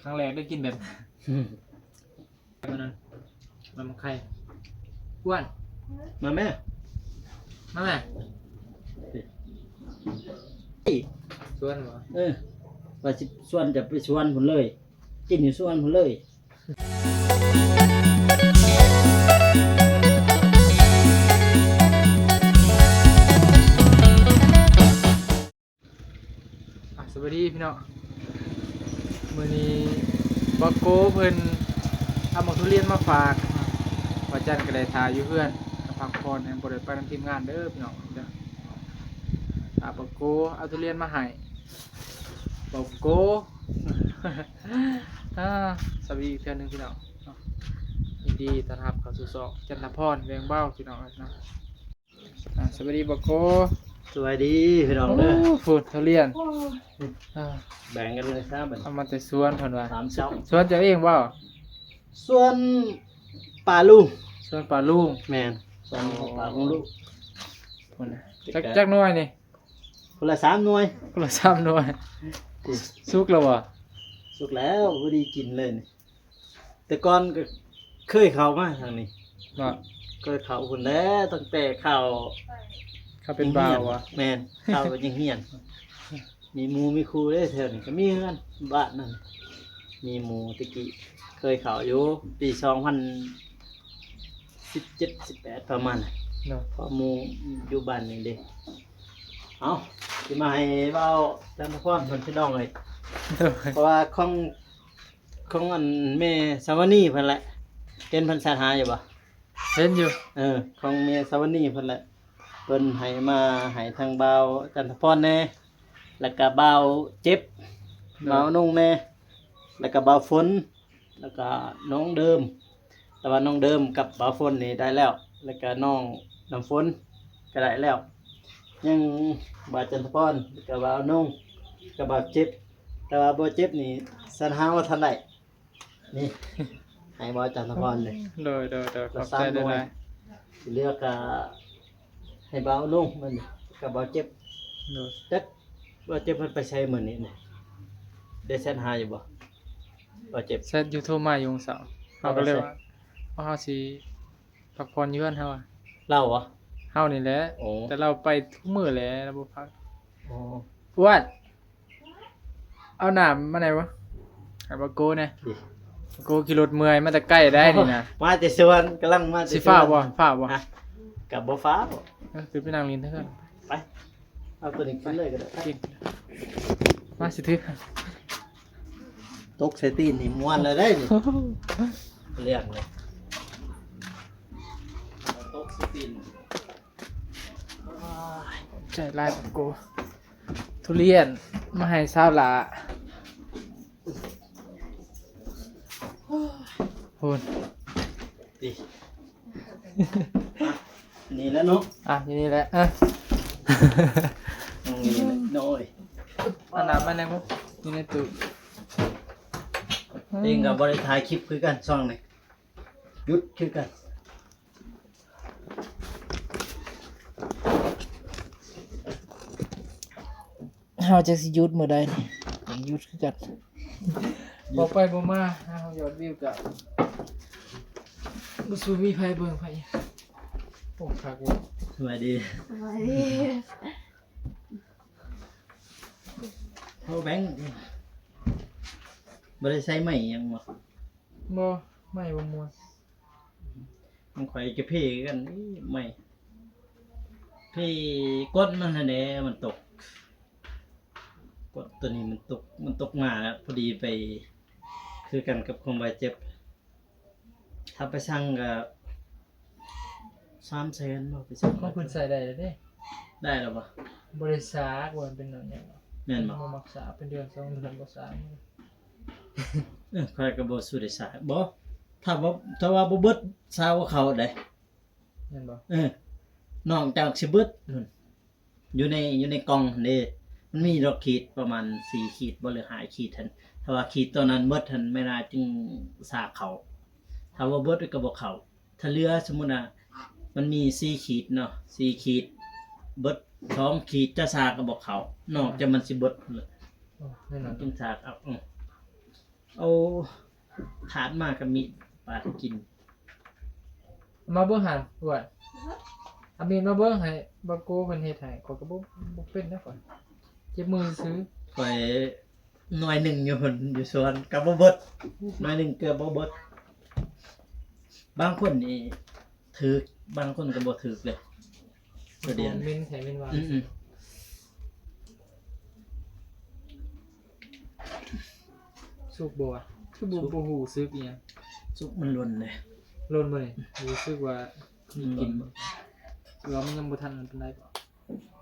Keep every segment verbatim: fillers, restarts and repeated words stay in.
ครั้งแรกได้กินแบบ อันนั้น มันไข่ อ้วน มาแม่ มาแม่ สวนบ่ เออ ว่าสิสวน จะไปสวนพุ้นเลย กินอยู่สวนพุ้นเลย อ่ะ สวัสดีพี่น้อง มื้อนี้บักโกเพิ่นเอาหมากทุเรียนมาฝาก ว่าจันก็ได้ถ่ายอยู่เฮือน พักผ่อน ยังบ่ได้ไปนำทีมงานเด้อพี่น้อง อ่ะ บักโกเอาทุเรียนมาให้ บักโก อ่า สวัสดีอีกเทื่อหนึ่งพี่น้องเนาะ ยินดีต้อนรับเข้าสู่ซอกจันทพร แวงเบาพี่น้องเนาะ อ่า สวัสดีบักโก สวัสดีพี่น้องเด้อ โอ้ พูดทุเรียน อ่า แบ่งกันเลยครับ เอามาแต่สวนเพิ่นว่า สามเจ้า สวนเจ้าเองบ่ สวนป้าลุง สวนป้าลุง แม่น สวนป้าลุง พูดนะ จัก จักหน่วยนี่ คนละสามหน่วย คนละสามหน่วย สุกแล้วบ่ สุกแล้ว พอดีกินเลยนี่ แต่ก่อนก็เคยเข้ามาทางนี้ บ่ เคยเข้าพุ้นแหละ ตั้งแต่เข้า เข้าเป็นบ่าวบ่ แม่น เข้าก็ยังเฮียน มีหมู่มีครูเด้แถวนี้ ก็มีเฮือนบ้านนั่น มีหมู่ตะกี้ เคยเข้าอยู่ ปีสองพันสิบเจ็ด สิบแปด ประมาณนั้น เนาะ เพราะหมู่อยู่บ้านนี่เด้ เอ้า สิมาให้เว้าจันทพรเพิ่นพี่น้องเอ้ย โดย เพราะว่าของ ของอันแม่สาวนีเพิ่นแหละ เห็นเพิ่นแชทหาอยู่บ่ เห็นอยู่ เออ ของแม่สาวนีเพิ่นแหละ เพิ่นให้มาให้ทางบ่าวจันทพรแหน่ แล้วก็บ่าวเจ็บ โดย บ่าวนุ่งแหน่ แล้วก็บ่าวฝน แล้วก็น้องเดิม แต่ว่าน้องเดิมกับบ่าวฝนนี่ได้แล้ว แล้วก็น้องน้ำฝนก็ได้แล้ว ยังบ่าวจันทพร แล้วก็บ่าวนุ่ง กับบ่าวเจ็บ แต่ว่าบ่าวเจ็บนี่แชทหาบ่ทันได้ นี่ ให้บ่าวจันทพรเลย โดย โดย โดย ขอบใจหลายๆ เหลือก็ให้บ่าวนุ่งมันกับบ่าวเจ็บ โดย จักบ่าวเจ็บมันไปไสมื้อนี้นี่ ได้แชทหาอยู่บ่ บ่าวเจ็บ แชทอยู่ โทรมาอยู่ เฮาก็เลยว่า เอาเฮาสิพักผ่อนอยู่เฮือนเฮาอะ ลาวบ่ เฮานี่แหละ โอ้ แต่ลาวไปทุกมื้อแหละ ลาวบ่พัก โอ้ อ้วน เอาน้ำมาไหนวะ ให้บักโก้แหน่ นี่ บักโก้ขี่รถเมื่อยมาแต่ไกลได้นี่นะ มาแต่สวน กำลังมาแต่ สิฟ้าวบ่ สวน ฟ้าวบ่ ฮะ ก็บ่ฟ้าว เออ คือไปนั่งเล่นเถอะ ไป เอาตัวนี้กินเลยก็ได้ กิน มาสิถือ ตกใส่ตีนนี่ม่วนเลยได้นี่ เรื่องเลย ตกใส่ตีน ใจร้ายบักโก้ ทุเรียนมาให้สาวหล่า พูน ติ นี่แหละเนาะ อ่ะ อยู่นี่แหละ อ่ะ ตรงนี้แหละน้อย เอาน้ำมาแหน่พุ้น อยู่ในตู้ เองก็บ่ได้ถ่ายคลิปคือกันช่องนี้ หยุดคือกัน เฮาจักสิหยุดมื้อใดนี่ หยุดคือกัน บ่ไปบ่มา เฮายอดวิวก็บ่สู้มีไผเบิ่งไผ โอ้ คักเว้ย สวัสดี สวัสดี เฮาแบงค์ บ่ได้ใช้ไม้หยังบ่ บ่ ไม้บ่ม่วน ของข้อยก็เพคือกัน เอ้ย ไม้ เพกดมันหั้นแหละ มันตก กดตัวนี้มันตก มันตกมาแล้ว พอดีไป คือกันกับของบ่าวเจ็บ ถ้าไปสั่งก็สามแสนบ่ ไปสั่ง ของเพิ่นใส่ได้แล้วเด้ ได้แล้วบ่ บ่ได้สากว่ามันเป็นหยังหรอก แม่นบ่ บ่มักสาก เป็นเดือนสองเดือนบ่สาก เออ ข้อยก็บ่สู้ได้สาก บ่ ถ้าว่า ถ้าว่าบ่เบิด สากบ่เข้าเด้ แม่นบ่ เออ นอกจากสิเบิด อยู่ใน อยู่ในกล่องหั้นเด้ มันมีดอกขีดประมาณสี่ขีดบ่ หรือห้าขีดหั้น ถ้าว่าขีดตัวนั้นเบิดหั้น แม่นายจึงสากเข้า ถ้าว่าเบิดก็บ่เข้า ถ้าเหลือ สมมุติว่า มันมีสี่ขีดเนาะ สี่ขีด เบิดสองขีด จะสากก็บ่เข้า นอกจากมันสิเบิด โอ้ แน่นอน จึงสากเอา อืม เอาถาดมากับมีดปาดกิน มาเบิ่งหั่นอ้วน เอามีดมาเบิ่งให้บักโกเพิ่นเฮ็ดให้ ข้อยก็บ่ บ่เป็นนะข้อย เจ็บมือซื่อ ข้อยหน่วยหนึ่งอยู่หั่น อยู่สวนก็บ่เบิด หน่วยหนึ่งเกือบบ่เบิด บางคนนี่ถืก บางคนก็บ่ถืกเลย ตัวเดียว เม้นแท้เม้นว่า อืมๆ สุกบ่วะ คือบ่ สุก บ่ฮู้สึกอีหยัง สุกมันหล่นเลย หล่นบ่นี่ รู้สึกว่ามีกลิ่นบ่ อืม หรือว่ามันยังบ่ทันอันปานใดบ่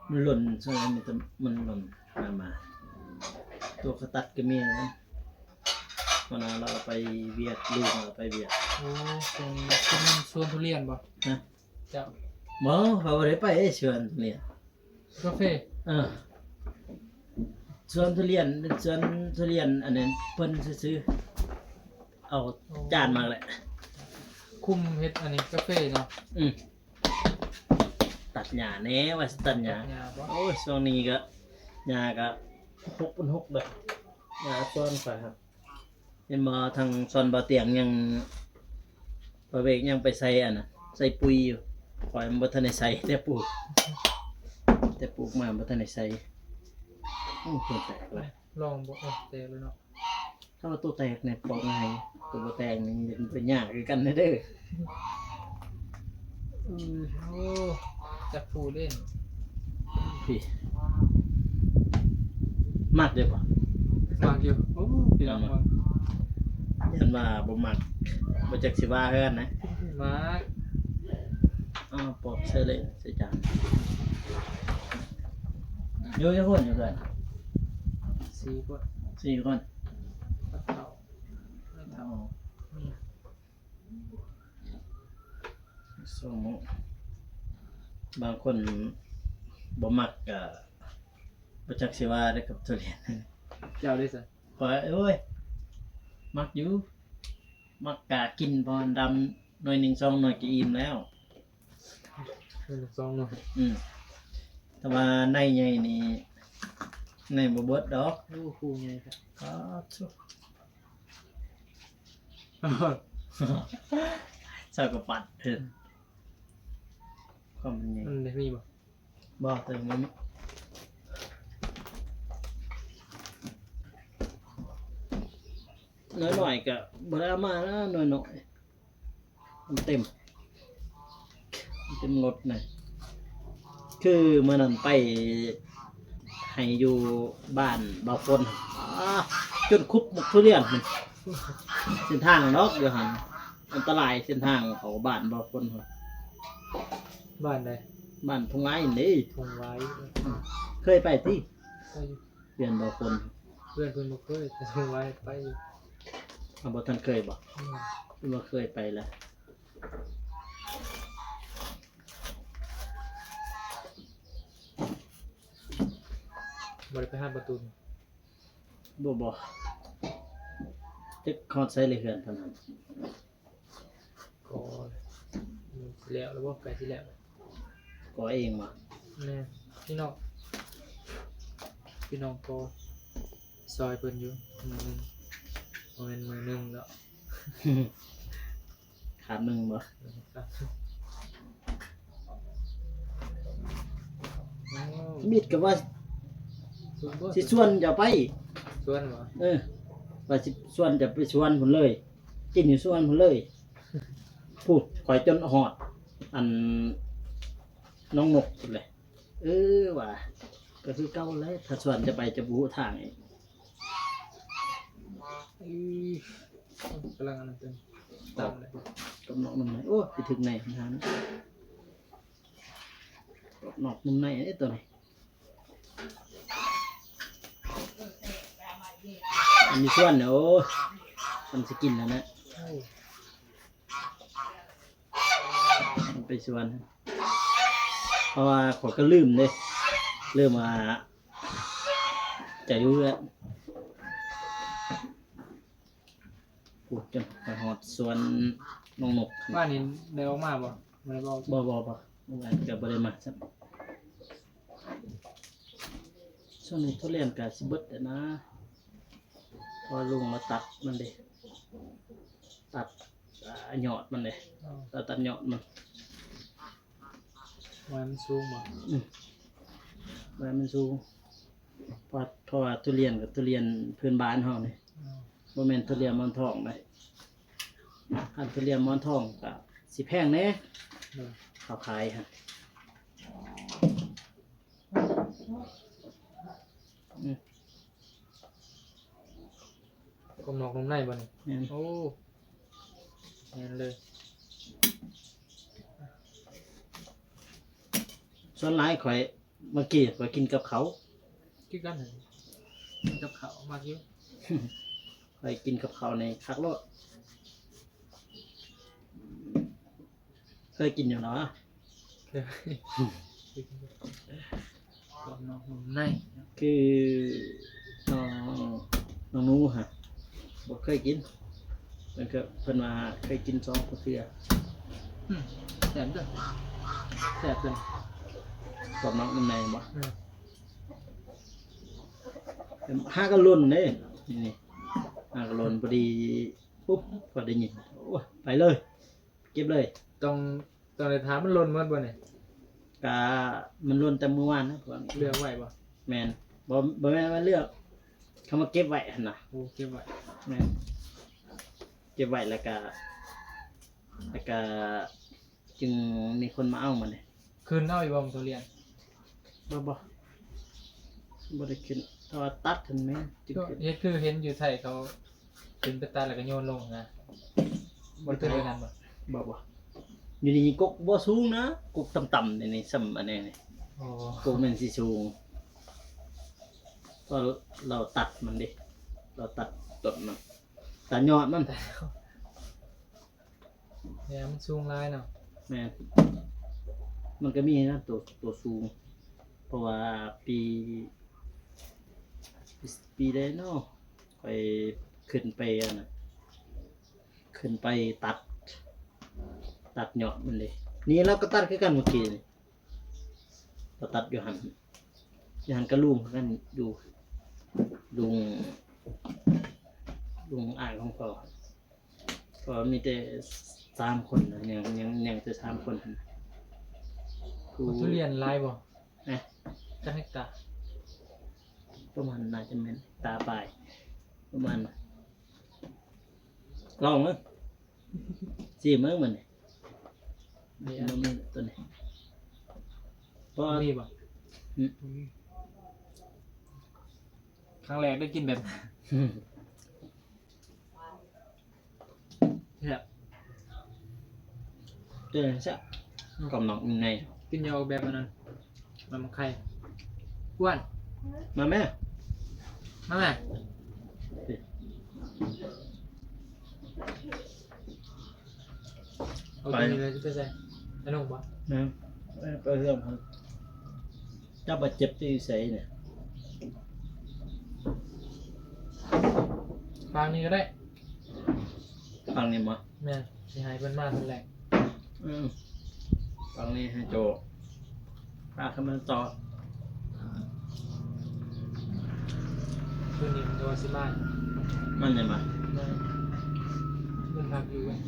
มันหล่น ช่วงนั้นมันจะ มันหล่นมา มา ตัวเขาตัดก็มีนะ วันนั้นเราเอาไปเวียด ลูกเราเอาไปเวียด โอ้ เป็น เป็นสวนทุเรียนบ่ ฮะ เจ้า บ่ เขาบ่ได้ไปสวนทุเรียน กาแฟ เออ สวนทุเรียน สวนทุเรียนอันนั้นเพิ่นซื้อๆ เอา อ๋อ จานมาแหละ คุมเฮ็ดอันนี้กาแฟเนาะ อืม ตัดหญ้าแหน่ ว่าสิตัดหญ้า ตัดหญ้าบ่ โอ้ย ช่วงนี้ก็ หญ้าก็หกเป็นหกเลย หญ้าสวนข้อยครับ เห็นบ่ ทางสวนบ่าวเตียงยัง บ่าวเวกยังไปใส่อันน่ะ ใส่ปุ๋ยอยู่ ข้อยมันบ่ทันได้ใส่ แต่ปลูก แต่ปลูกมาบ่ทันได้ใส่ โอ้ ต้นแตกแล้ว ลองบ่ เออ แตกแล้วเนาะ ถ้าว่าตัวแตกเนี่ยปอกง่าย ตัวบ่แตกนี่มันเป็นยากคือกันนะเด้อ อือ โอ้ จักผู้เล่น พี่ มักเด้อบ่ มักอยู่ โอ้ พี่น้อง อืม เบิ่ง ยันว่าบ่มัก บ่จักสิว่าเฮือนนะ มัก อ้าว ปอกใส่เลย ใส่จาน อยู่จักคนอยู่เฮือน สี่คน สี่คน เฒ่า ไม่เฒ่า อ๋อ อืม สมมุติ บางคนบ่มักก็บ่จักสิว่าเด้อกับทุเรียน เจ้าเด้อซะ ข้อย โอ้ย มักอยู่ มักกะกิน พอดำหน่อยหนึ่งสองหน่อยก็อิ่มแล้ว หน่อยหนึ่งสองหน่อย อืม แต่ว่าในใหญ่นี่ ในบ่เบิดดอก โอ้ คู่ใหญ่ครับ ครับ เจ้าก็ปัดเถอะ ความมันใหญ่ มันได้มีบ่ บ่ แต่มันน้อยๆ ก็บ่ได้เอามานะ น้อยๆ มันเต็ม มันเต็มรถนะ คือมื้อนั้นไปให้อยู่บ้านบ่าวฝน อ้า จนคุบหมกทุเรียน เส้นทางเนาะอยู่หั่น อันตรายเส้นทางเขาบ้านบ่าวฝน บ้านใด บ้านทุ่งไว้นี่ ทุ่งไว้ อืม เคยไปติ ไปอยู่ เพื่อนบ่าวฝน เพื่อนเพิ่นบ่เคย แต่ทุ่งไว้ไปอยู่ เอาบ่ทันเคยบ่ อืม เพิ่นบ่เคยไปแล้ว บ่ได้ไปหาประตู บ่ บ่ จักฮอดไสเลยเฮือนเท่านั้น ก็สิแล้ว แล้วบ่ ใกล้สิแล้ว ก่อเองบ่ แม่น พี่น้อง พี่น้องก็ซอยเพิ่นอยู่ มื้อหนึ่ง บ่แม่นมื้อหนึ่งดอก ขาดหนึ่งบ่ ครับ โอ้ มิตรก็ว่า ชวนบ่ สิชวนเจ้าไป ชวนบ่ เออ ว่าสิชวนเจ้าไปสวนพุ้นเลย กินอยู่สวนพุ้นเลย พูดข่อยจนฮอด อัน น้องนกพู้นเลย เออ ว่า ก็คือเก่าแหละ ถ้าชวนเจ้าไปเจ้าบ่ฮู้ทางอีก อือ กำลังอันนั้นเต็ม ตำเลย กับนอกนุ่มใน โอ้ ไปถึงในทาง นอกนุ่มใน เอ้ย ตัวนี้ อันนี้ชวนเนี่ย โอ้ มันสิกินแล้วนะ โอ้ มันไปชวน เพราะว่าข้อยก็ลืมเด้ ลืมว่า จะอยู่เฮือน พูดจนไปฮอดสวนน้องนก บ้านนี้ได้ออกมาบ่ บ่ได้บอก บ่ บ่ บ่ เมื่อวานก็บ่ได้มาซ้ำ ช่วงนี้ทุเรียนก็สิเบิดแล้วนะ อลุงมาตัดมันเด้ ตัด อ่า ยอดมันเด้ อ๋อ ตัด ตัดยอดมัน ว่ามันสูงบ่ อืม ว่ามันสูง เพราะ เพราะว่าทุเรียนกับทุเรียนพื้นบ้านเฮานี่ อ๋อ บ่แม่นทุเรียนหมอนทองเด้ คันทุเรียนหมอนทองก็สิแพงแหน่ เออ เขาขายหั่น อืม กรอบนอกนุ่มในบ่นี่ แม่น โอ้ แม่นเลย ส่วนหลายข้อย เมื่อกี้ข้อยกินกับข้าว คือกันหั่น กินกับข้าวมักอยู่ ข้อยกินกับข้าวนี่คักโลด เคยกินอยู่เนาะ เคย กรอบนอกนุ่มใน คือน้อง น้องหนูฮะ บ่เคยกิน เพิ่นก็ เพิ่นว่าเคยกินสองเทื่อ อืม แซ่บเด้อ แซ่บเด้อ กรอบนอกนุ่มในบ่ อืม หากะหล่นเด้ นี่ หากะหล่นพอดี ปุ๊บ พอได้ยิน โอ้ย ไปเลย เก็บเลย ต้อง ต้องได้ถามมันหล่นหมดบ่นี่ กะมันหล่นแต่มื้อวานนะ พวกนี้ เลือกไว้บ่ แม่น บ่ บ่แม่นว่าเลือก เขามาเก็บไว้หั่นน่ะ โอ้ เก็บไว้ แม่น เก็บไว้แล้วกะ แล้วกะ จึงมีคนมาเอามาเนี่ย คืนเอาอยู่บ่ทุเรียน บ่ บ่ บ่ได้ขึ้น แต่ว่าตัดหั่นแม่น จึง ก็ ขึ้น เฮ็ดคือเห็นอยู่ไทยเขา ขึ้นไปตัดแล้วก็โยนลงนะ บ่ บ่เคยเห็นนั่นบ่ บ่ บ่ อยู่นี่กกบ่สูงนะ กกต่ำๆ นี่ นี่ ส่ำอันนี้นี่ อ๋อ กกแม่นสิสูง เพราะเราตัดมันเด้ เราตัดต้นมัน ตัดยอดมัน เนี่ยมันสูงหลายเนาะ แม่น มันก็มีนะ ตัว ตัวสูง เพราะว่าปี ปีใดเนาะ ข้อยขึ้นไปอันน่ะ ขึ้นไปตัด ตัดยอดมันเด้ นี่เราก็ตัดคือกันเมื่อกี้นี่ เราตัดอยู่หั่น อยู่หั่นกับลุงคือกัน อยู่ ลุง ลุงอ้ายของพ่อ เพราะว่ามีแต่สามคนนะ ยัง ยัง ยังแต่สามคนหั่น ผู้ ทุเรียนหลายบ่ นะ จักเฮกตาร์ ประมาณ น่าจะแม่นตาปลาย ประมาณ ลองเบิ่ง ชิมเบิ่งมันนี่ นี่อัน มันมีตัวนี้ เพราะ มีบ่ อืม อืม ครั้งแรกได้กินแบบ แซ่บ เออ แซ่บ อืม กรอบนอกนุ่มใน กินยาแบบอันนั้น น้ำไข่อ้วน มาแม่ มาแม่ เอาตัวนี้เลยที่ไปใส่ อันนั้นบ่ นะ ไปเรื่องมัน จักบาดเจ็บที่ใส่เนี่ย ฟังนี่ก็ได้ ฟังนี่บ่ แม่น สิให้เพิ่นมาเพิ่นแหละ อืม ฟังนี่ให้โจ พาขึ้นมาต่อ คืนนี้มันจะว่าสิมา มันยังบ่ แม่น มันพักอยู่เว้ย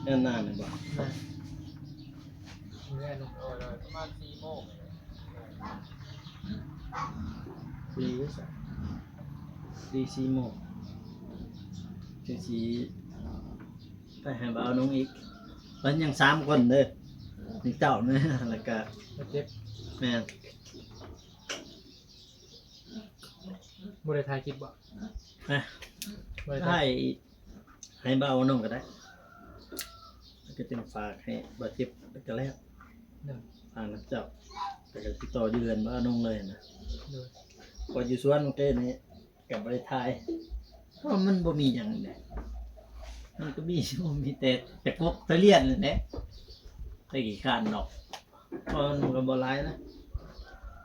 เรื่องหน้านี่บ่ แม่น เมื่อยเนาะ เออ ประมาณสี่โมง สี่ สี่ สี่โมง จังสิไปให้บ่าวนุ่งอีก มันยังสามคนเด้อ มีเจ้าเนี่ย แล้วก็ มาเจ็บ แม่น บ่ได้ถ่ายคลิปบ่ ฮะ บ่ได้ถ่าย ถ่าย ให้บ่าวนุ่งก็ได้ แล้วก็จังฝากให้บ่าวเจ็บก็แล้ว เนาะ ฝากนำเจ้า แล้วก็ติดต่ออยู่เฮือนบ่าวนุ่งเลยนะ โดย พออยู่สวนเมื่อกี้นี้ ก็บ่ได้ถ่าย เพราะมันบ่มีหยังเด้ มันก็มี มีแต่ แต่กกทุเรียนนั่นแหละ แต่ขี้คร้านดอก เพราะมันก็บ่หลายนะ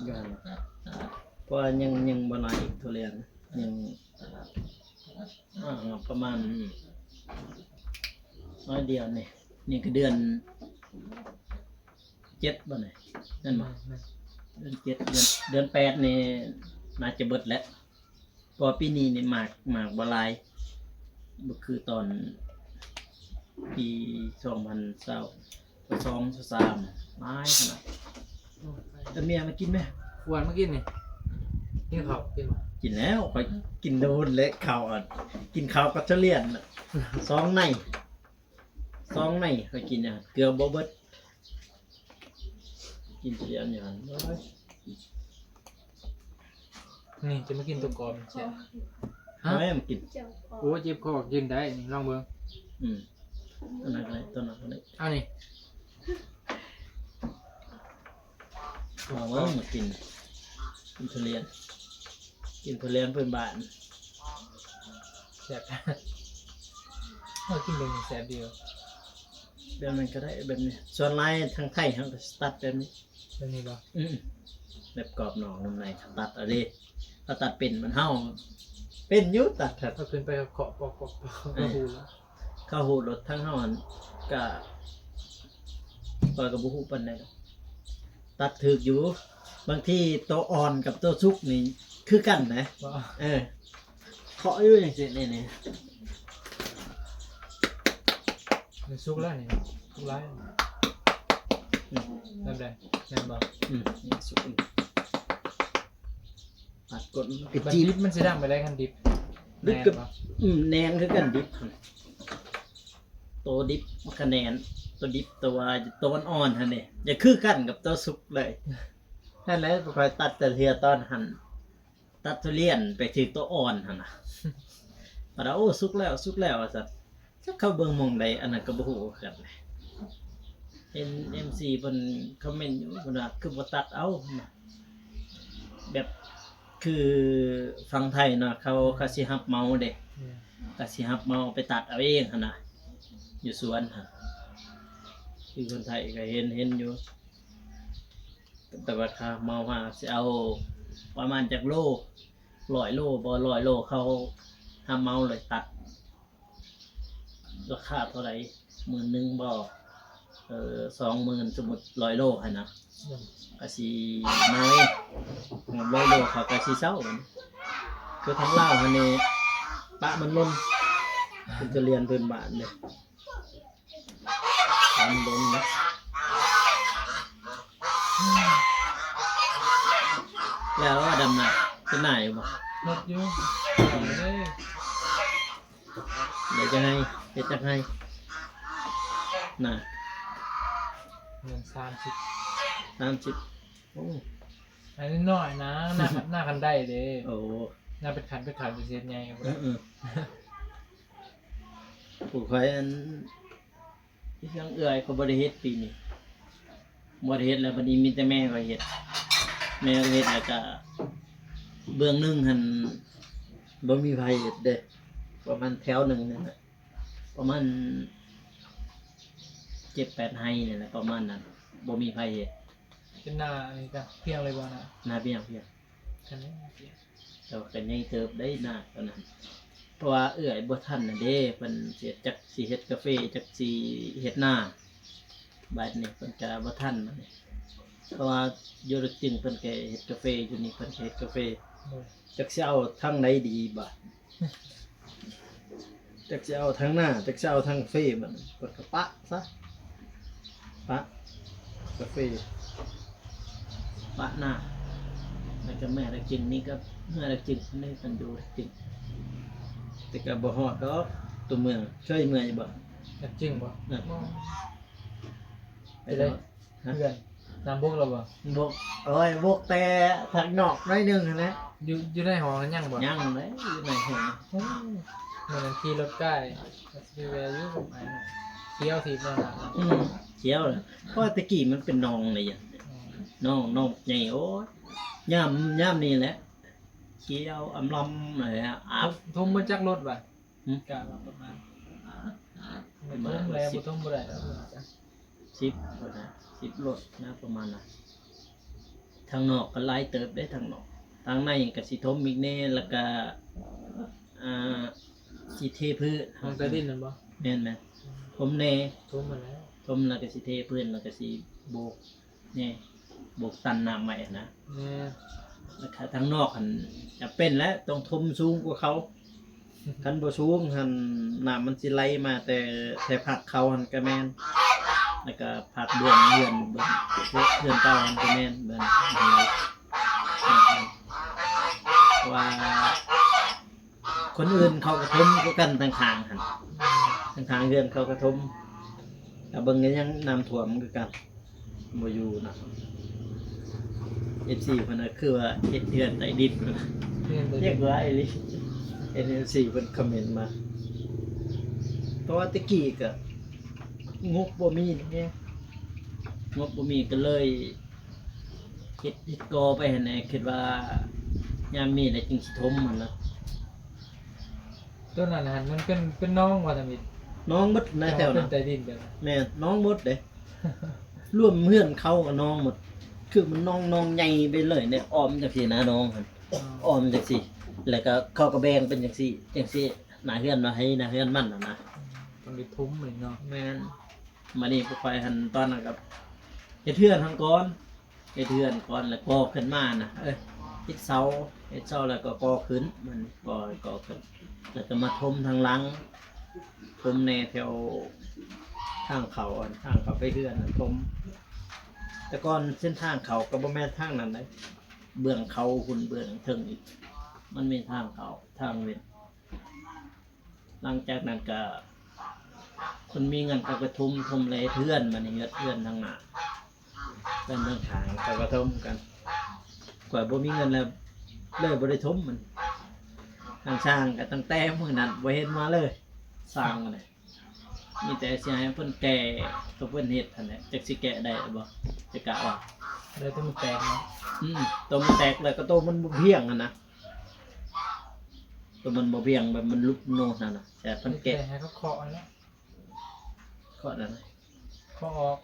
อยู่หั่นน่ะ เพราะว่ายัง ยังบ่หลายอีกทุเรียน ยัง อ่า ประมาณน้อยเดียวนี่ นี่ก็เดือนเจ็ดบ่นี่ นั่นบ่ แม่น เดือนเจ็ด เดือน เดือนแปดนี่น่าจะเบิดแล้ว ราะว่าปีนี้นี่หมาก หมากบ่หลาย บ่คือตอนปีสองพันซาวสอง ซาวสาม หลายขนาด แต่เมียมากินไหม ควรมากินนี่ กินข้าวกินบ่ กินแล้ว ข้อยกินโดนและข้าวอ่ะ กินข้าวกับทุเรียนน่ะ สองใน สองในข้อยกินอ่ะ เกือบบ่เบิด กินทุเรียนอยู่หั่น โอ้ย นี่จะมากินตัวกรอบนี่แซ่บ ฮะ เอาแม่มากิน เจ้าของ โอ้เจ็บคอกินได้นี่ลองเบิ่ง อืม อันนั้นก็ได้ ต้นนั้นก็ได้ เอานี่ เอาเบิ่งมากิน กินทุเรียน กินทุเรียนพื้นบ้าน แซ่บ เออกินเบิ่งนี่แซ่บดี แบบนั้นก็ได้ แบบนี้ ส่วนหลายทางไทยเขาก็ตัดแบบนี้ เป็นนี่บ่ อืม แบบกรอบนอกนุ่มในเขาตัดเอาเด้ เขาตัดเป็นมันเฮา เป็นอยู่ตัดครับ ก็ขึ้นไปเคาะปอกปอกปอก เออ ก็ฮู้แล้ว เขาฮู้รถทั้งเฮาหั่นก็ ข้อยก็บ่ฮู้ปานใดดอก ตัดถืกอยู่ บางทีตัวอ่อนกับตัวสุกนี่คือกันนะ บ่ เออ เคาะอยู่จังซี่ นี่ นี่ มันสุกแล้วนี่สุกแล้ว อืม นั่นแหละแม่นบ่ อืม นี่สุก ตัดก้น มันดิบมันสิดังไปได้คันดิบ ดิบกับ แม่นบ่ อืม แหนงคือกันดิบ ตัวดิบมันก็แหนง ตัวดิบ ตัว ตัวอ่อนๆหั่นนี่ อย่าคือกันกับตัวสุกเลย นั่นแหละ ข้อยตัดแต่เทื่อตอนหั่น ตัดทุเรียนไปถืกตัวอ่อนหั่นน่ะ ปะดา โอ้ สุกแล้ว สุกแล้ว ว่าซั่น จักเขาเบิ่งหม่องใด อันนั้นก็บ่ฮู้คือกัน เห็น เอ็มซี เพิ่นคอมเมนต์อยู่ เพิ่นว่า "คือบ่ตัดเอา" นะ แบบ คือฝั่งไทยเนาะ เขา เขาสิรับเหมาเด้ อืม เขาสิรับเหมาไปตัดเอาเองหั่นน่ะ อยู่สวนหั่น คือคนไทยก็เห็น เห็นอยู่ แต่ว่าค่าเหมาหาสิเอาประมาณจักโล ร้อยโลบ่ ร้อยโล เขาหาเหมาเลยตัด ราคาเท่าไหร่ หมื่นหนึ่งบ่ เออ สองหมื่น สมมุติร้อยโลหั่นนะ อืม ก็สิน้อย ร้อยโลเขาก็สิเซา คือทางลาวหั่นนี่ ปะมันลง เป็นทุเรียนพื้นบ้านเด้ ทำลงนะ แล้วว่าดำนาเป็นหน้าอยู่บ่ หมดอยู่เอาเลย เดี๋ยวจะให้ เดี๋ยวจะให้ น่ะ เงินสามสิบ สามสิบ โอ้ อันนี้น้อยนะหน้าหน้าคันได้เด้ โอ้ หน้าเป็นคันเป็นคันเป็นเศษใหญ่ เออเออ ผู้ข้อยอัน ที่เชียงเอื้อยเขาบ่ได้เฮ็ดปีนี้ บ่ได้เฮ็ดแล้ว บัดนี้มีแต่แม่ข้อยเฮ็ด แม่ข้อยเฮ็ดแล้วก็ เบื้องหนึ่งหั่น บ่มีไผเฮ็ดเด้ ประมาณแถวหนึ่งนั่นน่ะ ประมาณเจ็ดแปดไร่นี่แหละ ประมาณนั้น บ่มีไผเฮ็ด เป็นหน้าอันนี้ก็เพียงเลยบ่นะ นาเพียงเพียง คันนี้เพียง แต่ว่าก็ใหญ่เติบได้นาตอนนั้น เพราะว่าเอื้อยบ่ทันน่ะเด้ เพิ่นสิจักสิเฮ็ดกาแฟ จักสิเฮ็ดนา บัดนี้เพิ่นก็บ่ทันบัดนี้ เพราะว่าอยู่ลึกจึงเพิ่นก็เฮ็ดกาแฟ อยู่นี่เพิ่นก็เฮ็ดกาแฟ โดย จักสิเอาทางใดดีบาด จักสิเอาทางนา จักสิเอาทางเฟมัน กดกระปะซะ ปะ กาแฟ ปะนา แล้วก็แม่ละจึงนี่ก็ เมื่อละจึงนี่กันอยู่ละจึง แต่ก็บ่ฮอดดอก ตัวเมือง เคยเมืองอยู่บ่ อยากจริงบ่ น่ะ บ่ ไป ไปเลย ฮะ เพื่อนน้ำบกเราบ่ บก โอ้ย บกแต่ทางนอกหน้อยหนึงหั้นนะ อยู่อยู่ในห้องยังบ่ ยังเลยอยู่ในห้อง โอ้ยเหมือนขี่รถใกล้ที่แวะอยู่กับไอ้นั่นเที่ยวทีนั่นน่ะ อืมเขียวเลย เพราะว่าตะกี้มันเป็นหนองเลยอะ อืม หนอง หนองใหญ่ โอ้ย ยาม ยามนี้แหละ เขียวอำลำเลยอะ อาบ ทุ่มมาจักรถบ่ะ หืม กะว่าประมาณทุ่มแล้วบ่ทุ่มบ่ได้แล้ว สิบนะ สิบรถนะ ประมาณนะ ทางนอกก็หลายเติบได้ทางนอก ทางในก็สิถมอีกแน่ แล้วก็ อ่า สิเทพื้น ห้องใต้ดินนั่นบ่ แม่นแม่นถมแน่ ทุ่มมาแล้ว ถมแล้วก็สิเทพื้น แล้วก็สิโบกแน่ โบกตันน้ำไว้นะ แน่ แล้วก็ทางนอกหั่นจะเป็นแล้วต้องถมสูงกว่าเขา คันบ่สูงหั่นน้ำมันสิไหลมาแต่ แต่พักเขาหั่นก็แม่น แล้วก็พักเบื้องเฮือน เบื้องเฮือนเก่าหั่นก็แม่น เบื้อง ว่า คนอื่นเขาก็ถมคือกันทางข้างหั่น ทางข้างเฮือนเขาก็ถม แต่เบิ่งก็ยังน้ำท่วมคือกัน บ่อยู่นะ เอฟซี เพิ่นน่ะคือว่าเฮ็ดเฮือนใต้ดิน เฮือนใต้ดิน เรียกว่าไอ้นี่ เอฟซี เพิ่นคอมเมนต์มา เพราะว่าตะกี้ก็งบบ่มีเด้ งบบ่มีก็เลย เฮ็ด เฮ็ดก่อไปหั่นแหละ คิดว่ายามมีแล้วจึงสิถมหั่นนะ ต้นนั้นหั่นมันเป็น เป็นหนองว่าซั่นอิ หนองหมดนะแถวนั้น เป็นใต้ดินแบบนั้น แม่น หนองหมดเด้ รวมเฮือนเขากับหนองหมด คือมันหนอง หนองใหญ่ไปเลยเนี่ย อ้อมจังซี่นะหนองหั่น อ๋อ อ้อมจังซี่ แล้วก็เขาก็แบ่งเป็นจังซี่ จังซี่ หน้าเฮือนว่าให้หน้าเฮือนมันน่ะนะ ต้องได้ถมเลยเนาะ แม่น มานี่พวกข่อยหั่นตอนนั้นก็เฮ็ดเฮือนหั่นก่อน เฮ็ดเฮือนก่อนแล้วก่อขึ้นมานะ เอ้ย เฮ็ดเสา เฮ็ดเสาแล้วก็ก่อขึ้น มันก่อ ก่อขึ้น แล้วก็มาถมทางหลัง ถมแหน่แถวทางเข้าอัน ทางเข้าไปเฮือนน่ะถม แต่ก่อนเส้นทางเข้าก็บ่แม่นทางนั้นเด้ เบื้องเขาพุ้น เบื้องเทิงอีก มันมีทางเข้า ทางเว้น หลังจากนั้นก็ คนมีเงินเขาก็ถม ถมแล้วเฮ็ดเฮือน บัดนี้เฮ็ดเฮือนทางหน้า เฮือนทางข้างเขาก็ถมกัน ข่อยบ่มีเงินแล้ว เลยบ่ได้ถมมัน ทางสร้างก็ตั้งแต่มื้อนั้นบ่เห็นมาเลย สร้างนั่นแหละ มีแต่สิให้เพิ่นแก้ตัวเพิ่นเฮ็ดหั่นแหละ จักสิแก้ได้หรือบ่ จักกะว่า แล้วแต่มันแตกเนาะ อืม ตัวมันแตกแล้วก็ตัวมันบ่เพียงหั่นนะ ตัวมันบ่เพียงแบบมันหลุดโน่นหั่นนะ แต่เพิ่นแก้ แก้ให้เขาเคาะหั่นแหละ เคาะนั่นนะ เคาะออก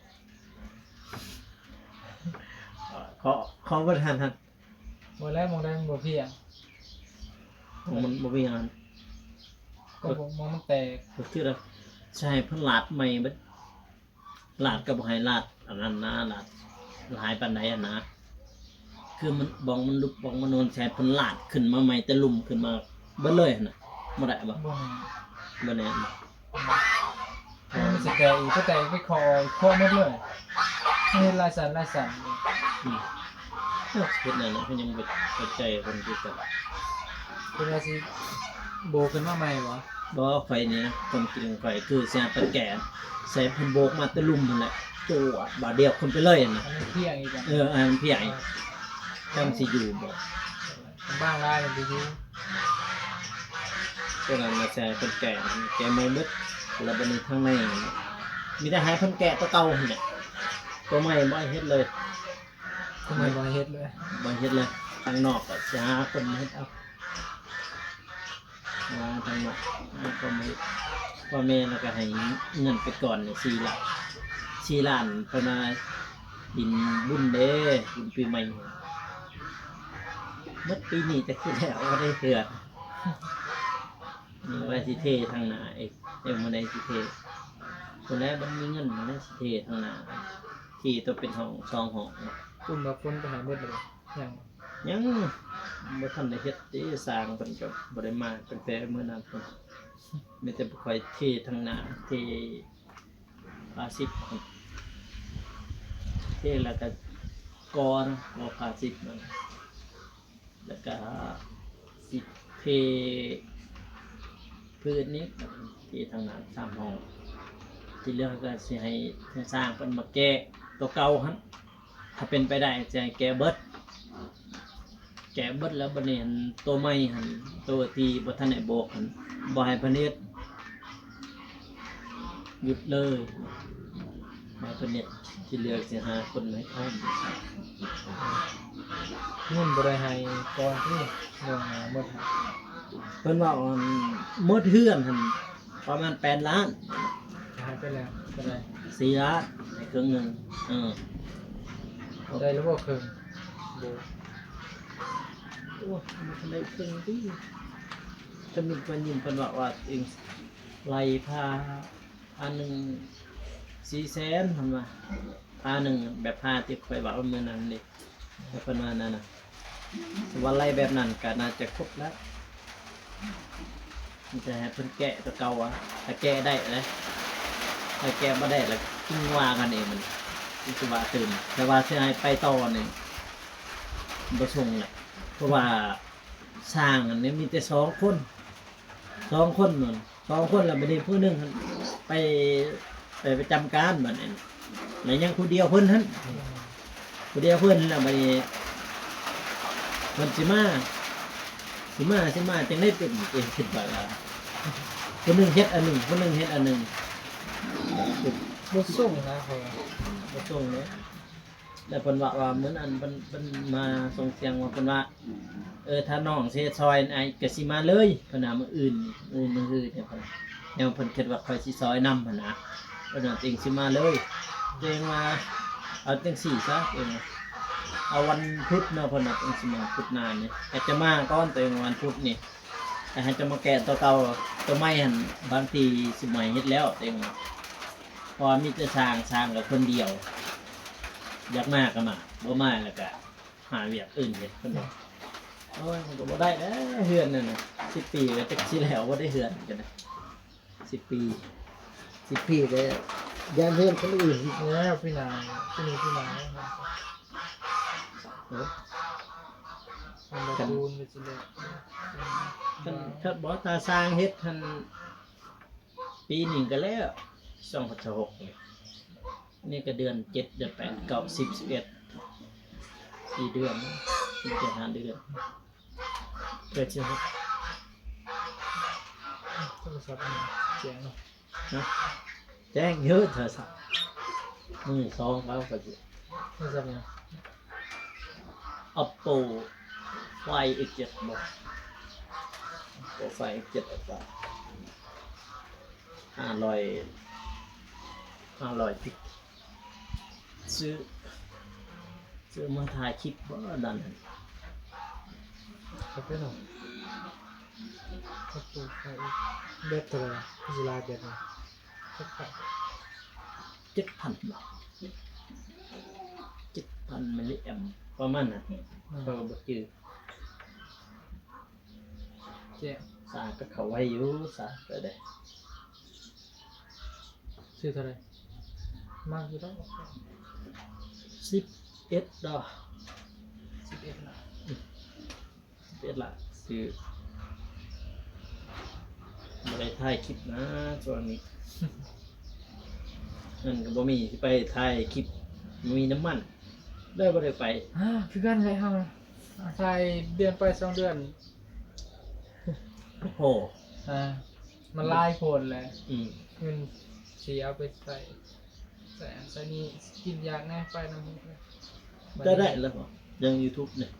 เคาะ เคาะบ่ทันหั่น บ่แล้ว หม่องใดมันบ่เพียง ของมันบ่มีงาน ก็บ่ หม่องมันแตก ก็คือว่าสิให้เพิ่นลาดใหม่เบิด ลาดก็บ่ให้ลาดอันนั้นนะ ลาดหลายปานใดหั่นนะ คือมัน บ่องมันลุบ บ่องมันโนน สิให้เพิ่นลาดขึ้นมาใหม่ แต่ลุ่มขึ้นมาเบิดเลยหั่นนะ บ่ได้บ่ บ่แม่น บ่แน่นบ่ มันสิแตกอีก ก็แตกไปเคาะ เคาะหมดเลย เฮ็ดหลายชั้นหลายชั้น อืม เฮ็ดนั่นน่ะ เพิ่นยังบ่เข้าใจเพิ่นคือกัน เพิ่นว่าสิโบกขึ้นมาใหม่บ่ บ่ ข่อยนี่นะ ความคิดของข่อยคือสิให้เพิ่นแก้ สิให้เพิ่นโบกมาแต่ลุ่มหั่นแหละ โจดบาดเดียวขึ้นไปเลยหั่นนะ อันนั้นเพียงอีกอะ เออ อันนั้นเพียงอีก จั่งสิอยู่บ่ บางรายมันสิอยู่ ตัวนั้นน่ะสิให้เพิ่นแก้ แก้ใหม่เบิด แล้วบัดนี้ทางใน มีแต่ให้เพิ่นแก้ตัวเก่าหั่นแหละ ตัวใหม่บ่ให้เฮ็ดเลย ตัวใหม่บ่ให้เฮ็ดเลย บ่ให้เฮ็ดเลย ทางนอกก็สิหาคนมาเฮ็ดเอา มาทางนอก หาคนมาเฮ็ด พ่อแม่แล้วก็ให้เงินไปก่อนนี่ สี่ล้าน สี่ล้าน เพิ่นว่า กินบุญเด้ บุญปีใหม่ หมดปีนี้จักสิแล้ว บ่ได้เทื่อ นี่ว่าสิเททางหน้าอีก ยังบ่ได้สิเท คนแรกมันมีเงินมันได้สิเททางหน้า ที่ตัวเป็นห้อง สองห้อง คุณว่าคนไปหาเบิดแล้วบ่ ยัง ยังบ่ทันได้เฮ็ดติ สร้างเพิ่นก็บ่ได้มาตั้งแต่มื้อนั้นพุ้น มีแต่ข่อยเททางหน้า เท ผ้าสิบ เทแล้วก็ก่อนะ ก่อผ้าสิบนั่น แล้วก็สิเทพื้นนี้ เททางหน้าสามห้อง ที่เหลือก็สิให้ทางสร้างเพิ่นมาแก้ตัวเก่าหั่น ถ้าเป็นไปได้สิให้แก้เบิด แก้เบิดแล้วบัดนี้หั่น ตัวใหม่หั่น ตัวที่บ่ทันได้โบกหั่น บ่ให้เพิ่นเฮ็ด หยุดเลย บ่ให้เพิ่นเฮ็ด ที่เหลือสิหาคนมาเฮ็ดแทน เงินบ่ได้ให้ก่อนติ ล่วงหน้าหมดหั่น เพิ่นว่าอันหมดเฮือนหั่นประมาณแปดล้าน หายไปแล้วเท่าใด สี่ล้าน ให้ครึ่งหนึ่ง เออ ได้แล้วบ่ครึ่ง บ่ โอ้ย มันได้ครึ่งติ สมิทมายินเพิ่นว่า ว่าเองไล่พา อันหนึ่ง สี่แสน เพิ่นว่า พาหนึ่ง แบบพาที่ข่อยเว้ามื้อนั้นเด้ แล้วเพิ่นว่านั่นน่ะ สวัสดิ์ไล่แบบนั้นก็น่าจะครบแล้ว มันจะให้เพิ่นแกะตัวเก่าอะ ถ้าแกะได้นะ ถ้าแกะบ่ได้แล้วจึงว่ากันเองมัน มันสิว่าตื่น แต่ว่าสิให้ไปต่อนี่บ่ส่งแหละ เพราะว่าช่างอันนี้มีแต่สองคน สองคนนั่น สองคนแล้วบัดนี้ผู้หนึ่งหั่นไป ไปประจำการบัดนี้ แล้วยังผู้เดียวเพิ่นหั่น ผู้เดียวเพิ่นแล้วบัดนี้ เพิ่นสิมา สิมา สิมาจังได๋เป็น เอ้ย คิดว่า ผู้หนึ่งเฮ็ดอันหนึ่ง ผู้หนึ่งเฮ็ดอันหนึ่ง บ่ส่งนะข้อยว่า บ่ส่งเลย แล้วเพิ่นว่า ว่ามื้อนั้นเพิ่น เพิ่นมาส่งเสียงว่า เพิ่นว่า เออ ถ้าน้องสิซอยอ้ายก็สิมาเลยเพิ่นว่า มื้ออื่น มื้อ มื้ออื่นเนี่ยเพิ่น แนวเพิ่นคิดว่าข้อยสิซอยนำหั่นนะ เพิ่นว่าตัวเองสิมาเลย ตัวเองว่า เอาจังซี่ซะ ตัวเองว่า เอาวันพุธเนาะ เพิ่นว่าตัวเองสิมาพุธหน้านี่ อาจจะมาก่อน ตัวเองว่าวันพุธนี่ แต่ให้จะมาแกะตัวเก่า ตัวใหม่หั่น บางทีสิใหม่เฮ็ดแล้ว ตัวเองว่า เพราะว่ามีแต่ช่าง ช่างก็คนเดียว อยากมาก็มา บ่มาแล้วก็หาเวียกอื่นเฮ็ด เพิ่นว่า โอ้ย มันก็บ่ได้แล้ว เฮือนนั่นน่ะ สิบปีก็จักสิแล้ว บ่ได้เฮือนกันนะ สิบปี สิบปีก็ย้านเฮือนคนอื่นอีก แล้วพี่นายพี่นี่พี่นาย เออ มันบ่คูณก็สิแล้ว คัน คันบ่ ถ้าช่างเฮ็ดหั่น ปีหนึ่งก็แล้ว สองพันสิบหกนี่ นี่ก็เดือนเจ็ด เดือนแปด เก้า สิบ สิบเอ็ด สี่เดือน สี่เดือน ห้าเดือน เกิดสิบหก โทรศัพท์มันแจ้งเนาะ นะ แจ้งอยู่โทรศัพท์ มือสองเขาก็สิ โทรศัพท์หยัง Oppo Find X เจ็ด บ่ Oppo Find X เจ็ด Oppo ห้าร้อย ห้าร้อยพิก ซื้อ ซื้อมาถ่ายคลิปบ่ นั่นน่ะ ครับพี่น้อง Oppo Find X แบตเท่าไหร่ คือสิหลายแบตนี่ สักพัก เจ็ดพันบ่ เจ็ดพันมิลลิแอมป์ ประมาณนั้น อืม ก็บ่จื้อ แจ้ง สาก็เข้าไวอยู่ สาก็ได้ ซื้อเท่าไหร่ มากอยู่แล้ว สิบเอ็ดดอก สิบเอ็ดนะ สิบเอ็ดละ ซื้อ บ่ได้ถ่ายคลิปนะ ช่วงนี้ เงินก็บ่มี สิไปถ่ายคลิป บ่มีน้ำมัน เลยบ่ได้ไป อ่าคือกันเลยเฮาใส่เดือนไปสองเดือน โอ้โห อ่า มันหลายโพดแหละ อืม เงินสิเอาไปใส่ ใส่อันใส่นี่ กินยาแน่ไปนำ ได้ได้แล้วบ่ ยัง YouTube เนี่ย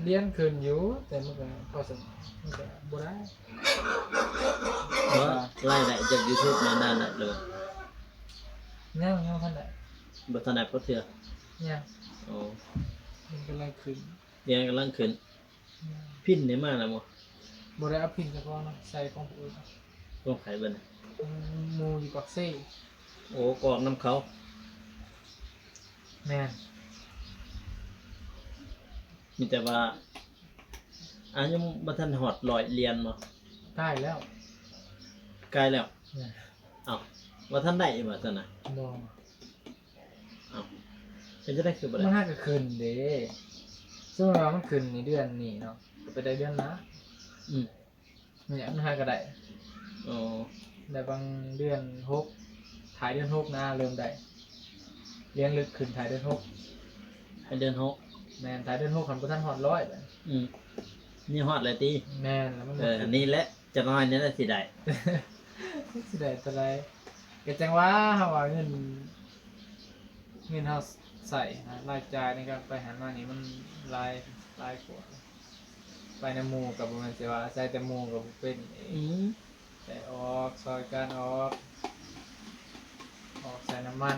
เรียนขึ้นอยู่ แต่มันก็พอสมมันก็บ่ได้ ว่ารายได้จาก YouTube เนี่ยนั่นแหละเลย ยังยังทันได้ บ่ทันได้พอเทื่อ ยัง อ๋อ มันกำลังขึ้น เรียนกำลังขึ้น พินได้มาแล้วบ่ บ่ได้เอาพินเฉพาะเนาะ ใส่ของผู้อื่น ของไผเบิ่นน่ะ ของหมู่อยู่ปากเซ โอ้ กอกนำเขา แม่น มีแต่ว่า อ่ะ ยังบ่ทันฮอดร้อยเหรียญบ่ ใกล้แล้ว ใกล้แล้ว เนี่ย เอ้า บ่ทันได้บ่ซั่นน่ะ บ่ เอ้า เป็นจังได๋คือบ่ได้ มันหากก็ขึ้นเด้ สมมุติว่ามันขึ้นนี่เดือนนี้เนาะ ก็ไปได้เดือนหน้า อืม เนี่ยมันหาก็ได้ อ๋อ ได้บางเดือนหก ท้ายเดือนหกนะ เริ่มได้ เรียนลึกขึ้นท้ายเดือนหก ให้เดือนหก แม่น ท้ายเดือนหกคันบ่ทันฮอดร้อยบัด อืม นี่ฮอดแล้วติ แม่น แล้วมัน เออ อันนี้แหละ จักหน่อยนี่แหละสิได้ สิได้เท่าใด ก็จั่งว่าเฮาว่าเงิน เงินเฮาใช้นะ รายจ่ายในการไปหันมานี่มันหลาย หลายกว่า ไปนำหมู่ก็บ่แม่นสิว่าอาศัยแต่หมู่ก็บ่เป็นเอง อืม แต่ออก ซอยกันออก ออกใช้น้ำมัน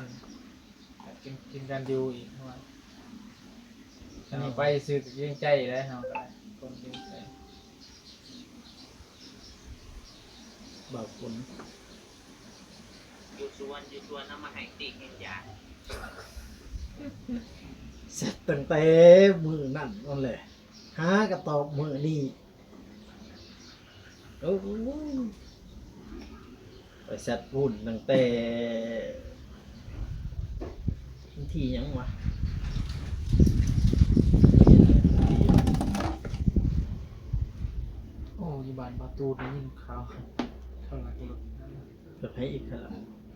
กิน กินกันอยู่อีกว่า อันนี้ไปซื่อก็เกรงใจแล้วเฮาก็ได้ คนเกรงใจ บ่าวฝน อยู่สวน อยู่สวนเอามาให้ติ๊กเห็นยา เสร็จตั้งแต่มื้อนั้นนั่นแหละ หากะตอบมื้อนี้ โอ้ย ไปเสร็จบุญตั้งแต่วันที่หยังวะ โอ้ อยู่บ้านบ่าวตูนได้ยินข่าว เขาลักรถ เกิดให้อีกคันละ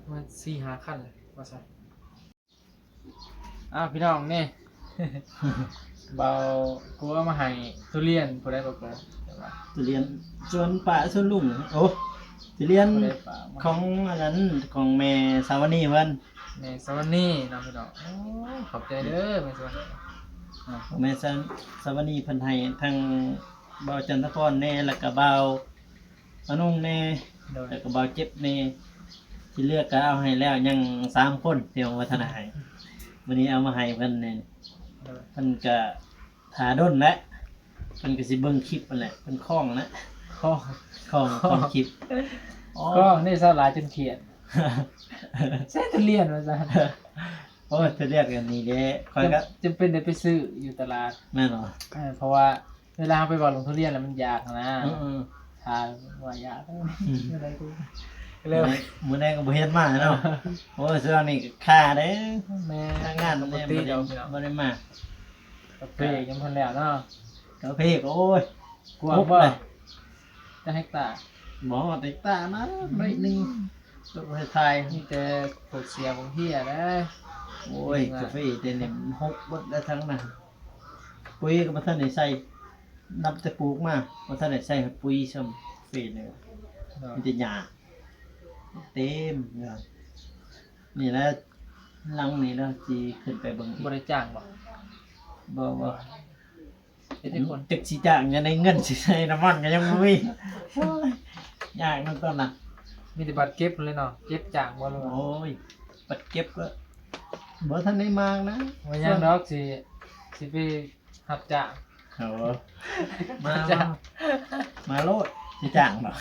มาสี่ห้าคันเลย ว่าซั่น อ้าว พี่น้องนี่ บ่าวโกเอามาให้ ทุเรียนผู้ใดบ่าวโก แต่ว่า ทุเรียนสวนป้าสวนลุง โอ้ ทุเรียน ผู้ใดป้ามา ของอันนั้น ของแม่สาวนีเพิ่น แม่สาวนีเนาะพี่น้อง โอ้ ขอบใจเด้อแม่สาวนี อ่า ของแม่สาว สาวนีเพิ่นให้ทางบ่าวจันทพรแน่ แล้วก็บ่าว อานงแน่ โดย แล้วก็บ่าวเจ็บแน่ ที่เหลือก็เอาให้แล้ว ยังสามคนที่ยังบ่ทันได้ให้ มื้อนี้เอามาให้เพิ่นแน่ โดย เพิ่นก็ถ่าดนแหละ เพิ่นก็สิเบิ่งคลิปนั่นแหละ เพิ่นคล่องนะ คล่อง คล่อง คล่องคลิป อ๋อ คล่องนี่สาวหลายจนเครียด ใส่ทุเรียนว่าซั่น โอ้ย ทุเรียนกันนี่เด้ ข้อยก็ จำ จำเป็นได้ไปซื้ออยู่ตลาด แม่นบ่ เออ เพราะว่า เวลาเราไปเว้าเรื่องทุเรียนแล้วมันยากนะ เออๆ ถ้าว่ายาก อืม อะไรกู เร็ว มื้อใดก็บ่เห็นมาเนาะ โอ้ย ช่วงนี้ก็คาเด้ แม่ ทางงาน ปกติ เนี่ย เนาะพี่น้อง บ่ได้มา กาแฟยังพันแล้วเนาะ กาแฟก็ โอ้ย กว้าง ครบ บ่ เลย จะเฮกตาร์ บ่ฮอดเฮกตาร์นะ หน่อยหนึ่ง อืม ตัวไทย มีแต่พวกเสียพวกเฮียนะ โอ้ย นี่ว่า กาแฟแต่เนี่ยมันหกเบิดแล้วทั้งนั้น ปุ๋ยก็บ่ทันได้ใส่ นับแต่ปลูกมา บ่ทันได้ใส่ปุ๋ยซ้ำ เฟซเนี่ย เนาะ มีแต่หญ้า เต็มเลย นี่แหละ หลังนี่แล้วสิขึ้นไปเบิ่งอีก บ่ได้จ้างบ่ บ่ บ่ เฮ็ดให้คน จักสิจ้างยังได๋ เงินสิใส่น้ำมันก็ยังบ่มี โอ้ย ยากนำต้นน่ะ มีแต่บัตรเก็บเลยเนาะ เก็บจ้างบ่เลย โอ้ย บัตรเก็บก็บ่ทันได้มางนะ บ่ยังดอก สิ สิไป รับจ้าง โอ้ มา จ้าง มา มาโลด สิจ้างดอก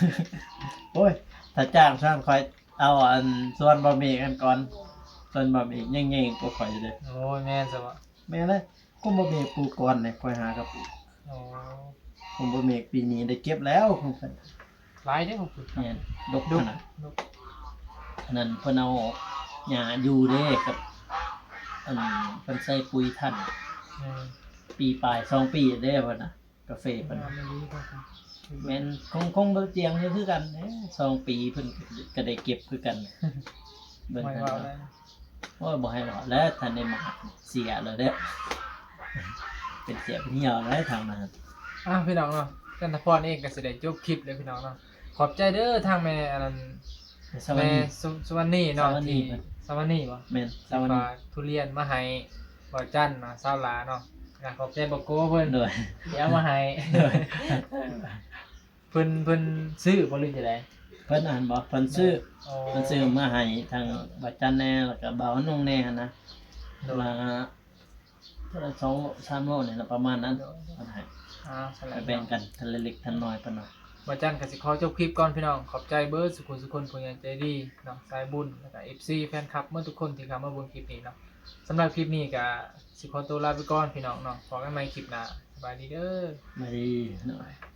โอ้ย ถ้าจ้างซั่นข้อยเอาอันส่วนบ่าวเมฆกันก่อน ส่วนบ่าวเมฆยังใหญ่กว่าข้อยอยู่เด้ โอ้ย แม่นซะบ่ แม่นเลย ของบ่าวเมฆปลูกก่อนเลย ข้อยหากะปลูก โอ้ ของบ่าวเมฆปีนี้ได้เก็บแล้วของเพิ่น หลายเด้ของเพิ่น แม่น ดก ดก ขนาด ดก อันนั้นเพิ่นเอาหญ้าอยู่เด้กับ อันเพิ่นใส่ปุ๋ยทัน แม่น ปีปลาย สองปีเด้เพิ่นน่ะ กาแฟเพิ่นน่ะ งามอีหลีครับ แม่น คง คงบ่เจียงอยู่คือกันเด้ สองปีเพิ่นก็ได้เก็บคือกัน เบิ่ง ไม่ กัน ว่า เนาะ แล้ว โอ้ย บ่ให้หรอก แล้วทันได้มาเสียแล้วเด้อ เป็นเสียเป็นเหี่ยวแล้วทางนั้น อ้าว พี่น้องเนาะ จันทพรเองก็สิได้จบคลิปแล้วพี่น้องเนาะ ขอบใจเด้อทางแม่อันนั้น สวัสดี แม่สุ สุวรรณีเนาะ สวัสดี ที่ สวัสดีบ่ แม่น ที่ สวัสดี ฝากทุเรียนมาให้บ่าวจันเนาะ สาวหลาเนาะ อ่ะ ขอบใจบ่าวโกเพิ่น โดย ที่เอามาให้ โดย เพิ่น เพิ่นซื้อบ่หรือจั่งใด เพิ่นอันบ่ เพิ่นซื้อ โอ้ เพิ่นซื้อมาให้ทางบ่าวจันแน่ แล้วก็บ่าวนุ่งแน่หั่นนะ โดย ว่าเท่าไหร่ สองโล สามโลนี่แหละ ประมาณนั้น โดย เพิ่นให้ อ่า สำหรับ ไปแบ่งกัน ทีละเล็กทีละน้อยเพิ่นว่า บ่าวจันก็สิขอจบคลิปก่อนพี่น้อง ขอบใจเบิดสุขุสุคนผู้ใหญ่ใจดีเนาะ สายบุญ แล้วก็ เอฟซี แฟนคลับ เบิดทุกคนที่เข้ามาเบิ่งคลิปนี้เนาะ สำหรับคลิปนี้ก็สิขอตัวลาไปก่อนพี่น้องเนาะ พบกันใหม่คลิปหน้า สบายดีเด้อ สบายดีเนาะ